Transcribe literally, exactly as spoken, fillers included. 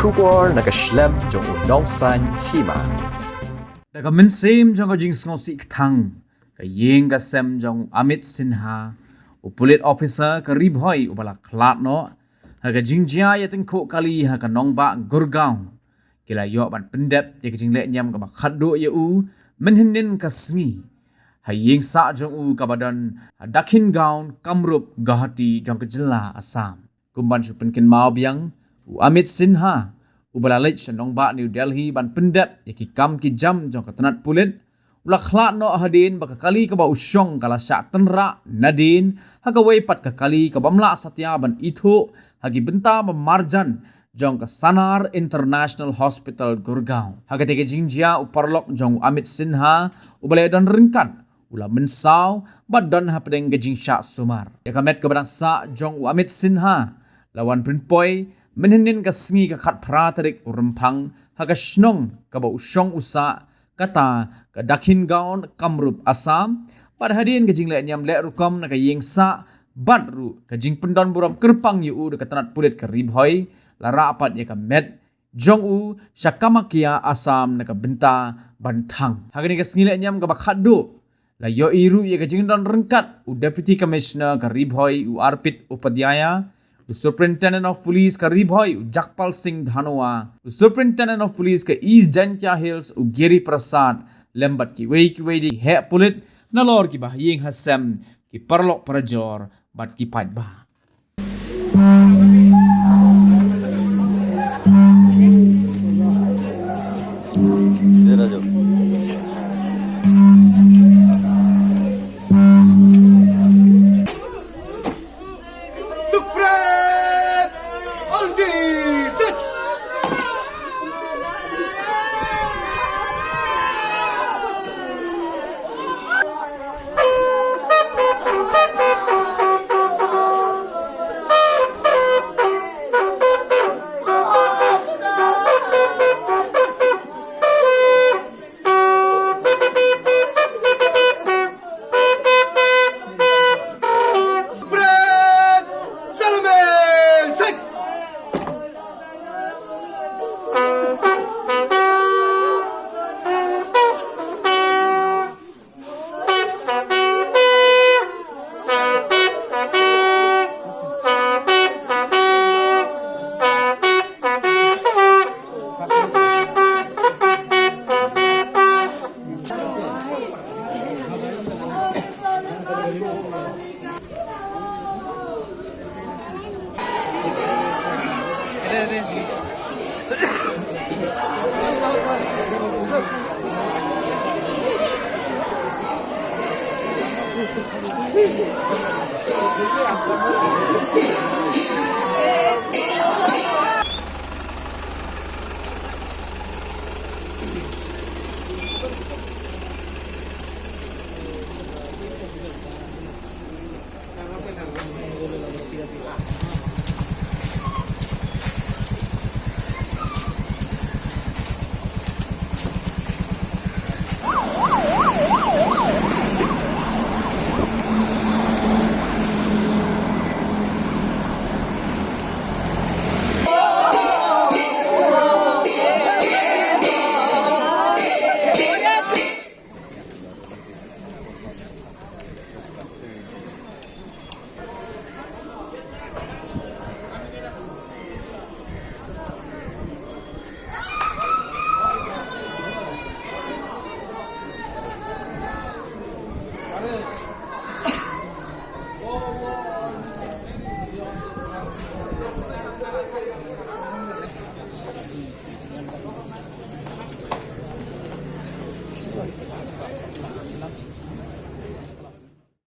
Khubor na ka shlem jong u Nongsaiñ Hima. Da ka mynsiem jong ka jingsngewsih kthang, ka ïing ka sem jong u Amit Sinha, u police officer ka Ri Bhoi uba la khlad noh ha ka jingjia ïatyngkhuh kali ha ka nongbah Gurgaon, ki la ïoh ban pyndep ïa ka jinglehniam kaba khatduh ïa u mynhynnin ka sngi ha ïing sah jong u kaba don ha Dakhin Gaon, Kamrup, Guwahati jong ka jylla Assam. Kum ban shu pynkynmaw biang, u Amit Sinha, uba la leit sha nongbah New Delhi ban pyndep ïa ki kam ki jam jong ka tnat pulit, u la khlad noh hadien ba ka kali kaba u shong ka la shah tynrah nadien ha kawei pat ka kali kabym lah satia ban ithuh ha ki bynta ba marjan jong ka Sanar International Hospital, Gurgaon. Ha katei ka jingjia, u paralok jong u Amit Sinha, uba la don ryngkat, u la mynsaw bad don hapdeng ka jingshah sumar. Ïa ka met kaba dang sah jong u Amit Sinha la wan pynpoi mynhynnin ka sngi ka khatphra tarik u Rymphang ha ka shnong kaba u shong u sah, kata ka Dakhin Gaon, Kamrup, Assam. Bad hadien ka jinglehniam leh rukom na ka ïing sah bad ruh ka jingpyndon burom kyrpang ïa u da ka tnat pulit ka Ri Bhoi, la rah pat ïa ka met jong u sha Kamakhya, Assam na ka bynta ban thang. Ha kane ka sngi lehniam kaba khatduh, la ïohi ruh ïa ka jingdon ryngkat u Deputy Commissioner ka Ri Bhoi, u Arpit Upadhyaya, u Superintendent of Police ka Ri Bhoi, u Jagpal Singh Dhanoa, u Superintendent of Police ka East Jaintia Hills, u Giri Prasad, lem bad kiwei kiwei de ki heh pulit, nalor kiba ha ïing ha sem, ki paralok parajor bad ki paidbah.